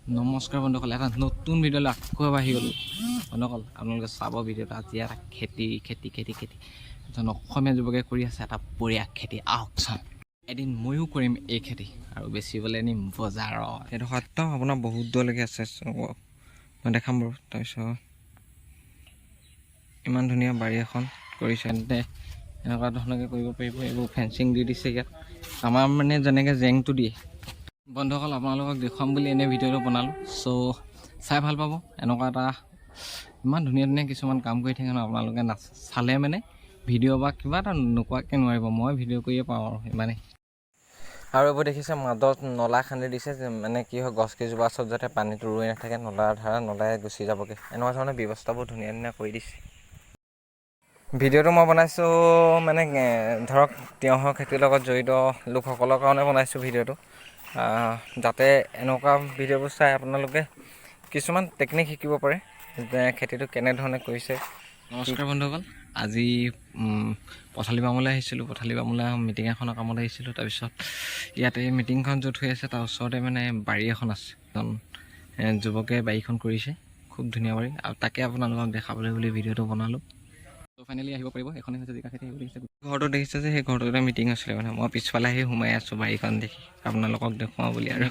নমস্কাৰ বন্ধুসকল, এটা নতুন ভিডিঅ'লৈ আকৌ এবাৰ আহি গ'লোঁ। বন্ধুসকল, আপোনালোকে চাব ভিডিঅ'টো। আজি এটা খেতি খেতি খেতি খেতি এজন অসমীয়া যুৱকে কৰি আছে, এটা বঢ়িয়া খেতি। আহক চাওঁ। এদিন ময়ো কৰিম এই খেতি আৰু বেচিবলৈ নিম বজাৰত। সেইডোখৰ একদম আপোনাৰ বহুত দূৰলৈকে আছে, মই দেখাম বাৰু। তাৰপিছত ইমান ধুনীয়া বাৰী এখন কৰিছে। তেন্তে এনেকুৱা ধৰণকে কৰিব পাৰিব। এইবোৰ ফেঞ্চিং দি দিছে ইয়াত, আমাৰ মানে যেনেকৈ জেংটো দিয়ে। বন্ধুসকল, আপোনালোকক দেখুৱাম বুলি এনে ভিডিঅ'টো বনালোঁ। চ' চাই ভাল পাব। এনেকুৱা এটা ইমান ধুনীয়া ধুনীয়া কিছুমান কাম কৰি থাকে ন, আপোনালোকে নাচ চালে মানে ভিডিঅ' বা কিবা এটা নোকোৱাকৈ নোৱাৰিব। মই ভিডিঅ' কৰিয়ে পাওঁ আৰু ইমানেই। আৰু এইবোৰ দেখিছে, মাজত নলা খান্দি দিছে যে, মানে কি হয়, গছ কেইজোপা ওচৰত যাতে পানীটো ৰৈ নাথাকে, নলাৰ ধাৰা নলাই গুচি যাবগৈ। এনেকুৱা ধৰণৰ ব্যৱস্থাবোৰ ধুনীয়া ধুনীয়া কৰি দিছে। ভিডিঅ'টো মই বনাইছোঁ মানে ধৰক তিয়ঁহৰ খেতিৰ লগত জড়িত লোকসকলৰ কাৰণে বনাইছোঁ ভিডিঅ'টো, যাতে এনেকুৱা ভিডিঅ'বোৰ চাই আপোনালোকে কিছুমান টেকনিক শিকিব পাৰে যে খেতিটো কেনেধৰণে কৰিছে। নমস্কাৰ বন্ধুসকল, আজি পথালি বামলৈ আহিছিলোঁ। পথালি বামলৈ মিটিং এখনৰ কামত আহিছিলোঁ। তাৰপিছত ইয়াতে মিটিংখন য'ত হৈ আছে, তাৰ ওচৰতে মানে বাৰী এখন আছে। এজন যুৱকে বাৰীখন কৰিছে, খুব ধুনীয়া বাৰী, আৰু তাকে আপোনালোকক দেখাবলৈ বুলি ভিডিঅ'টো বনালোঁ। ফাইনেলি আহিব পাৰিব। এইখনে হৈছে জিকা খেতি, আহিব দেখিছে। ঘৰটো দেখিছে যে, সেই ঘৰটোতে মিটিং আছিলে। মানে মই পিছফালে আহি সোমাই আছোঁ বাৰীখন দেখি, আপোনালোকক দেখুৱাওঁ বুলি। আৰু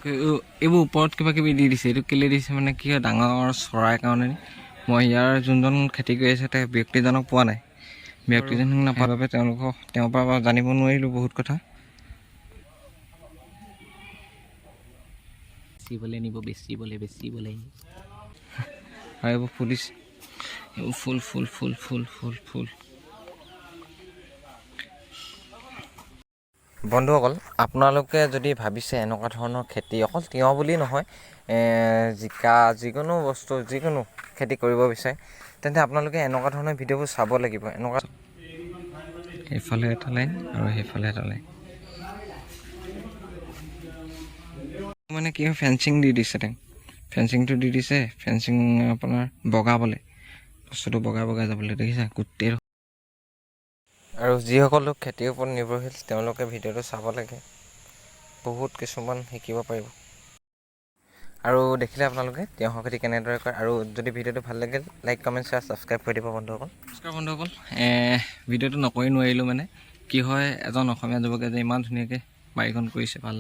এইবোৰ ওপৰত কিবা কিবি দি দিছে। এইটো কেলৈ দিছে মানে কি হয়, ডাঙৰ চৰাইৰ কাৰণে নি? মই ইয়াৰ যোনজন খেতি কৰি আছে, তেওঁ ব্যক্তিজনক পোৱা নাই। ব্যক্তিজনক নাপাৰ বাবে তেওঁলোকক তেওঁৰ পৰা জানিব নোৱাৰিলোঁ বহুত কথা। বেচিবলৈ নিব, বেচিবলৈ, বেচিবলৈ। আৰু এইবোৰ ফুলিছে। এইবোৰ ফুল ফুল ফুল ফুল ফুল ফুল। বন্ধুসকল, আপোনালোকে যদি ভাবিছে এনেকুৱা ধৰণৰ খেতি, অকল তিয়ঁহ বুলি নহয়, জিকা, যিকোনো বস্তু, যিকোনো খেতি কৰিব বিচাৰে, তেন্তে আপোনালোকে এনেকুৱা ধৰণৰ ভিডিঅ'বোৰ চাব লাগিব। এনেকুৱা এইফালে এটা লাইন আৰু সেইফালে এটা লাইন। মানে কি হয়, ফেঞ্চিং দি দিছে তেওঁ। ফেঞ্চিংটো দি দিছে, ফেঞ্চিং আপোনাৰ বগাবলৈ, বস্তুটো বগাই বগাই যাবলৈ। দেখিছে গোটেই। আৰু যিসকল লোক খেতিৰ ওপৰত নিৰ্ভৰশীল, তেওঁলোকে ভিডিঅ'টো চাব লাগে, বহুত কিছুমান শিকিব পাৰিব। আৰু দেখিলে আপোনালোকে তিয়ঁহৰ খেতি কেনেদৰে কৰে। আৰু যদি ভিডিঅ'টো ভাল লাগিল, লাইক, কমেণ্ট, শ্বেয়াৰ, ছাবস্ক্ৰাইব কৰি দিব বন্ধুসকল। নমস্কাৰ বন্ধুসকল, ভিডিঅ'টো নকৰি নোৱাৰিলোঁ। মানে কি হয়, এজন অসমীয়া যুৱকে যে ইমান ধুনীয়াকৈ বাৰীখন কৰিছে, ভাল